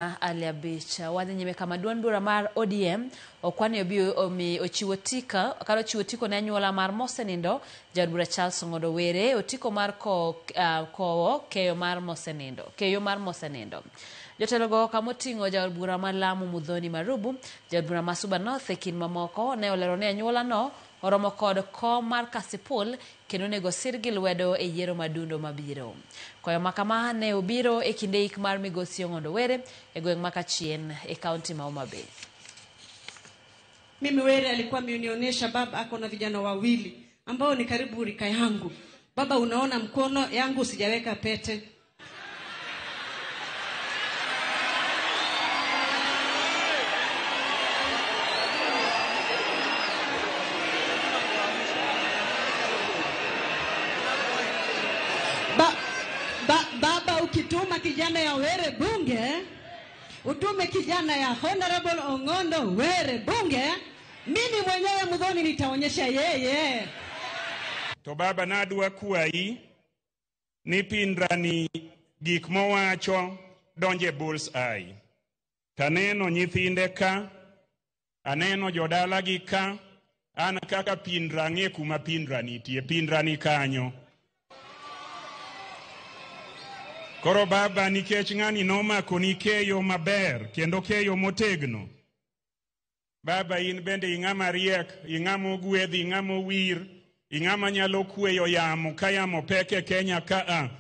Ali abich. Wadhi nyime kama duond bura mar ODM okwani obi omi ochiwo tika kata ochiwo otiko ne anyuola mar mosenindo jaod bura Charles Ong'ondo Were, otiko mar kowo keyo mar mosenindo. Jotelogo kamoting'o jaod bura ma Lamu Muthoni Marubu, jaod bura ma Suba North e kind mamoko ne olero ni anyuola no oromo kod kom mar Kasipul kendo onego sirgi lwedo e yiero madundo mabiro. Koyo makama ne obiro e kinde ik mar migosi Ong'ondo Were e gweng' ma Kachien e kaunti ma Homa Bay. Mimi Were alikuwa amenionyesha baba ako na vijana wawili ambao ni karibu rika yangu. Baba, unaona mkono yangu sijaweka pete. Baba, ukituma kijana ya Were bunge, utume kijana ya Honorable Ong'ondo Were bunge, mimi mwenyewe Muthoni nitaonyesha yeye. To baba nadwa kwayi ni Pindrani gik mowacho donje bull's eye. Taneno nyithinde ka, aneno jodalagi ka, an kaka Pindra ang'e kuma Pindra nitie, Pindra ni kanyo. Koro baba nikech ng'ani nomako ni keyo maber kendo keyo motegno. Baba in bende ing'ama riek, ing'ama ogwedhi, ing'ama owir, ing'ama nyalo kweyo yamo ka yamo pek e Kenya ka a.